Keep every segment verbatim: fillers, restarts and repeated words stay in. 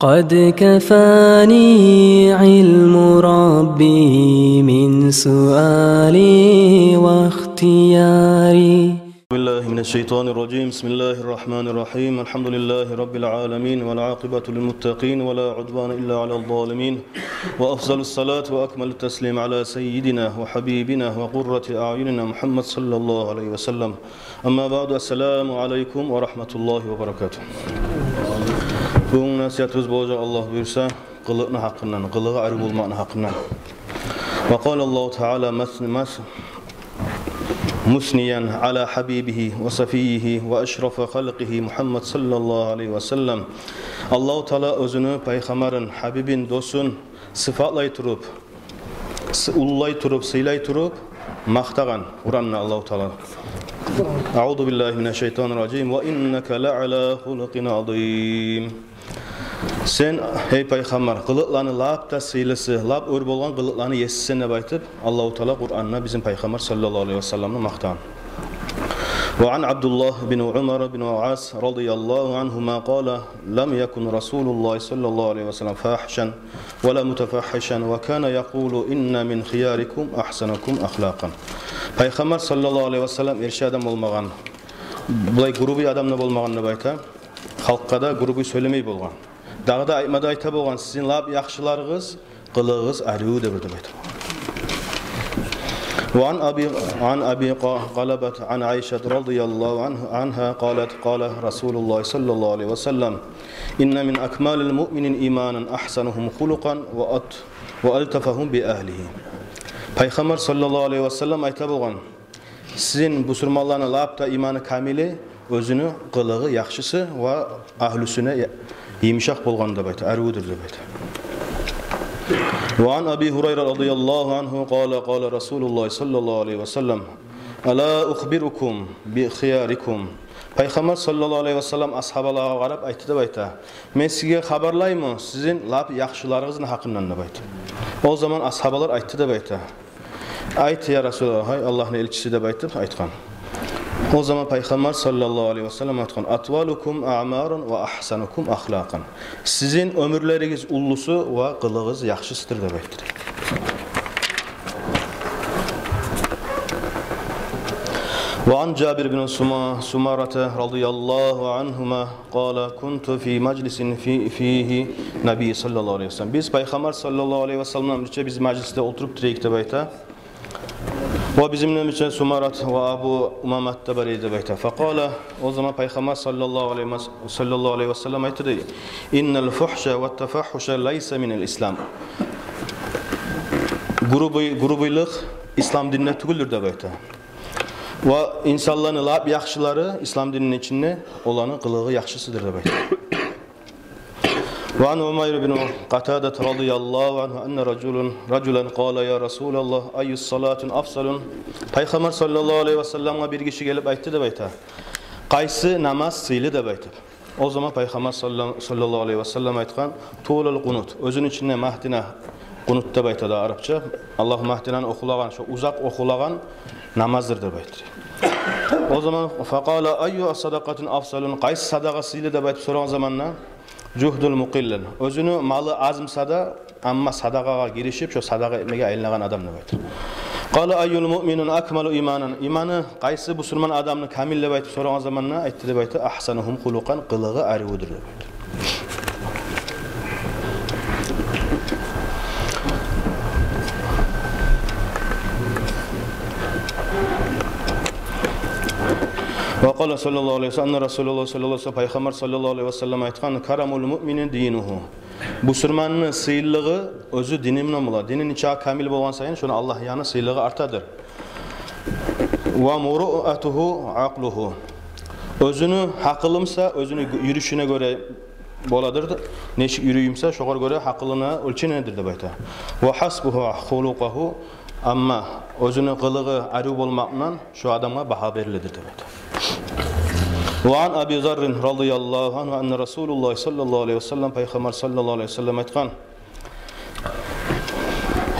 قد كفاني علم ربي من سؤالي واختياري. بالله من الشيطان الرجيم. بسم الله الرحمن الرحيم. الحمد لله رب العالمين، والعاقبة للمتقين، ولا عدوان إلا على الظالمين، وأفضل الصلاة وأكمل التسليم على سيدنا وحبيبنا وقرة أعيننا محمد صلى الله عليه وسلم. أما بعد، السلام عليكم ورحمة الله وبركاته. Бугюн насигьатыбыз болажакъ, Аллагь буюрса, къылыкъны гьакъындан, къылыгъы арив болмакъны гьакъындан. وقال الله تعالى مث-، مث-، مثنيا على حبيبه وصفيه وأشرف خلقه محمد صلى الله عليه وسلم. Аллагьу Таала оьзюню пайхаммарын, гьабибин, досун сыпатлай туруп, сы-, уллулай туруп, сыйлай туруп макътагъан Къуранда Аллагьу Таала. أعوذ بالله من الشيطان الرجيم. وإنك لعلى خلق عظيم. Сен, гьей пайхаммар, къылыкъланы лап да сыйлысы, лап оьр болгъан къылыкъланы есисен деп айтып, Аллагьу Таала Къуранда бизин пайхаммар саллаллагьу алайгьи васалламны макътагъан. وعن عبد الله بن عمرو بن العاص رضي الله عنهما قال: لم يكن رسول الله صلى الله عليه وسلم فاحشا ولا متفحشا وكان يقول: إن من خياركم أحسنكم أخلاقا. Пайхаммар саллаллагьу алайгьи васаллам эрши адам болмагъан, булай грубый адам да болмагъан деп айта. Халкъгъа да грубый сёйлемей болгъан. Дагъы да айтма да айта болгъан: сизин лап яхшыларыгъыз къылыгъыгъыз арив деп, деп айта. وعن أبي، عن أبي ق-، قلابة عن عائشة رضي الله عنه، عنها قالت: قال رسول الله صلى الله عليه وسلم: إن من أكمل المؤمنين إيمانا أحسنهم خلقا وأط-، وألطفهم بأهله. Пайхаммар саллаллагьу алайгьи васаллам айта болгъан: сизин бусурманланы лап да иманы камили оьзюню къылыгъы яхшысы ва агьлюсюне я-, йымышакъ болгъан деп айта, аривдюр деп айта. وعن أبي هريرة رضي الله عنه قال: قال رسول الله صلى الله عليه وسلم: ألا أخبركم بخياركم. Пайхаммар саллаллагьу алайгьи васаллам асгьабалагъа къарап айтды деп айта: мен сизге хабарлаймы сизин лап яхшыларыгъызны гьакъындан деп айтды. О заман асгьабалар айтды деп айта: айт, я Расулаллагь, гьай Аллагьны элчиси, деп айтып айтгъан. О заман Пайхаммар саллаллагьу алайгьи васаллам айтгъан: أطولكم أعمارا وأحسنكم أخلاقا. Сизин оьмюрлеригиз уллусу ва къылыгъыгъыз яхшысыдыр деп айтды. وعن جابر بن سما-، سمرة رضي الله عنهما قال: كنت في مجلس في، فيه النبي صلى الله عليه وسلم. Биз Пайхаммар саллаллагьу алайгьи васаллам булан бирче биз мажлисде олтуруп тура эдик деп айта. Ва бизин булан бирче Сумарат ва Абу Умамат да бар эди деп айта. فقال, о заман Пайхаммар саллаллагьу алайгьи ва-, саллаллагьу алайгьи васаллам айтды: إن الفحش والتفحش ليس من الإسلام. Грубый, грубыйлыкъ ислам динде тюгюлдюр деп айта. Ва инсанланы лап яхшылары ислам динини ичинде оланы къылыгъы яхшысыдыр деп айта. وعن عمير بن قتادة رضي الله عنه أن رجل، رجلا قال: يا رسول الله، أي الصلاة أفضل؟ Пайхаммар саллаллагьу алайгьи васалламгъа бир гиши гелип айтды деп айта: къайсы намаз сыйлы деп айтып. О заман Пайхаммар салла-, саллаллагьу алайгьи васаллам айтгъан: طول القنوت. Оьзюню ичинде магьдина, къунут деп айта да арапча, Аллагьумма гьдинаны охулагъан, шо узакъ охулагъан намаздыр деп айтды. О заман فقال: أي الصدقة أفضل؟ Къайсы садагъа сыйлы деп айтып сорагъан заманда, جهد المقل. Оьзюню малы аз буса да, амма садагъагъа гиришип, шо садагъа этмеге айланагъан адам деп айтды. قال: أي المؤمنين أكمل إيمانا؟ Иманы къайсы бусурман адамны камил деп айтып сорагъан заманда айтды деп айта: أحسنهم خلقا, къылыгъы аривдюр деп айтды. وقال صلى الله عليه وسلم، أن رسول الله صلى الله عليه وسلم, Пайхаммар саллаллагьу алайгьи васаллам айтгъан: كرم المؤمن دينه. Бусурманны сыйлылыгъы оьзю дини булан бола. Дини нечакъы камил болгъан сайын, шону Аллагь янында сыйлылыгъы артадыр. ومروءته عقله. Оьзюню гьакъылы буса, оьзюню юрюшюне гёре боладыр. Нечик юрюй буса, шогъар гёре гьакъылына оьлченедир деп айта. وحسبه خلقه. Амма оьзюню къылыгъы арив болмакъ булан шо адамгъа багьа бериледир деп айта. وعن أبي ذر رضي الله عنه أن رسول الله صلى الله عليه وسلم, Пайхаммар саллаллагьу алайгьи васаллам айтгъан: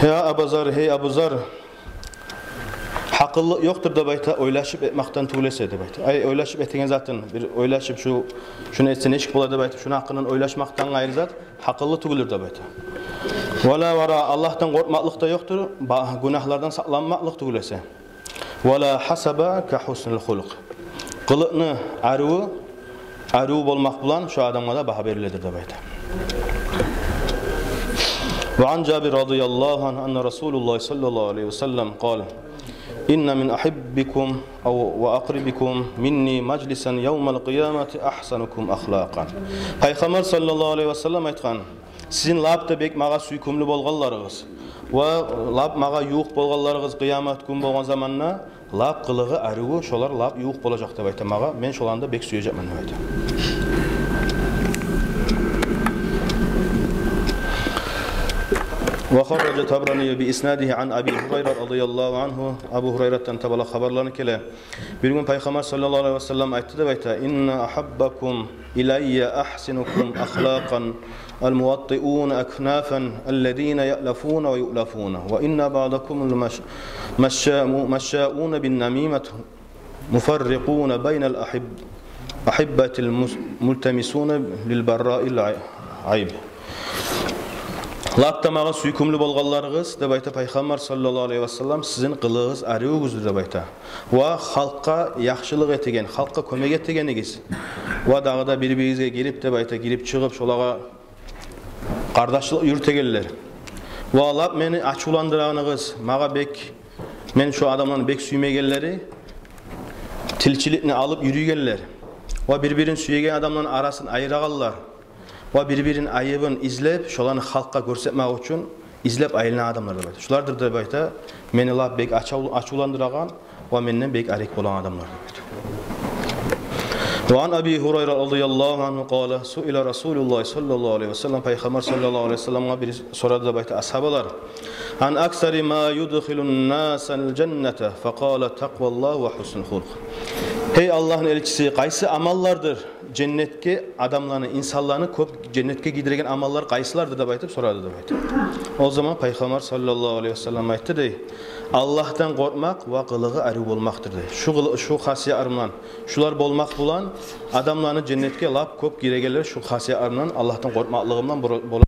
يا أبا ذر, гьей Абу Зар, حق гьакъыллыкъ ёкъдур деп айта, ойлашып этмекден тюгюл эсе деп айта. Ай, ойлашып этеген затын, бир ойлашып, шу, шуну этсе нечик бола деп айтып, шуну гьакъындан ойлашмакъдан къайры зат гьакъыллы тюгюлдюр деп айта. Ва ла вара, Аллагьдан къоркъмакълыкъ да ёкъдур, ба-, гюнагьлардан сакъланмакълыкъ тюгюл эсе. Ва ла хасаба ка хуснил хулукъ. Къылыкъны арив, арив болмакъ булан шо адамгъа да багьа бериледир деп айта. Ва ан Жабир радияллагьу ангьу анна Расулуллагь саллаллагьу алайгьи ва саллам къала: «Инна мин ахиббикум ав ва акърабикум минни мажлисан явмал къиямати ахсанукум ахлакъан». Пайхаммар саллаллагьу алайгьи ва саллам айтгъан: «Сизин лап да бек магъа сюйкюмлю болгъанларыгъыз ва лап магъа ювукъ болгъанларыгъыз къыямат гюн болгъан заманда лап къылыгъы арив, шолар лап ювукъ болажакъ деп айта магъа, мен шоланы да бек сюежекмен», — деп айта. Ва харража Табрани би иснадигьи ан Аби Гьурайра радияллагьу ангьу. Абу Гьурайратдан табала хабарланып геле. Бир гюн Пайхаммар саллаллагьу алайгьи ва саллам айтды деп айта: «Инна ахаббакум илайя ахсинукум ахлакъан, ал-муваттиуна акнафан, аллазина яълафуна ва юълафуна, ва инна баъдакумул маш-, машшаъу-, машшаъуна бин намимат, муфаррикъуна байнал ахиб-, ахиббатил мус-, мултамисуна лил барраил ай-, айб». Лап да магъа сюйкюмлю болгъанларыгъыз деп айта Пайхаммар саллаллагьу алайгьи ва саллам, сизин къылыгъыгъыз аривюгюздюр деп айта. Ва халкъгъа яхшылыкъ этеген, халкъгъа кёмек этегенигиз. Ва дагъы да бир-биригизге гирип деп айта, гирип чыгъып, шолагъа къардашлыкъ юрютегенлер. Ва лап мени ачувландырагъаныгъыз, магъа бек, мен шо адамланы бек сюймейгенлери, тилчиликни алып юрюйгенлер. Ва бир-бирин сюеген адамланы арасын айырагъанлар. Ва бир-бирин айыбын излеп, шоланы халкъгъа гёрсетмек учун излеп айланагъан адамлар деп айта. Шулардыр деп айта, мени лап бек ачув-, ачувландырагъан ва менден бек арек болагъан адамлар деп айта. Ва ан Аби Гьурайра радияллагьу ангьу къала: «Суила Расулуллагь саллаллагьу алайгьи ва саллам». Пайхаммар саллаллагьу алайгьи ва салламгъа бири сорады деп айта асгьабалар: «Ан аксари ма юдхилун насал жанната?» Факъала: «Такъваллагь ва хуснул хулукъ». Гьей Аллагьны элчиси, къайсы амаллардыр женнетге адамланы, инсанланы кёп женнетге гийиреген амаллар къайсылардыр деп айтып сорады деп айта. О заман Пайхаммар саллаллагьу алайгьи ва саллам айтды дей: «Аллагьдан къоркъмакъ ва къылыгъы арив болмакъдыр», — дей. Шу къылы-, шу хасиятлар булан, шулар болмакъ булан адамланы женнетге лап кёп гийирегенлер шу хасиятлар булан, Аллагьдан къоркъмакълыгъы булан бола-, бола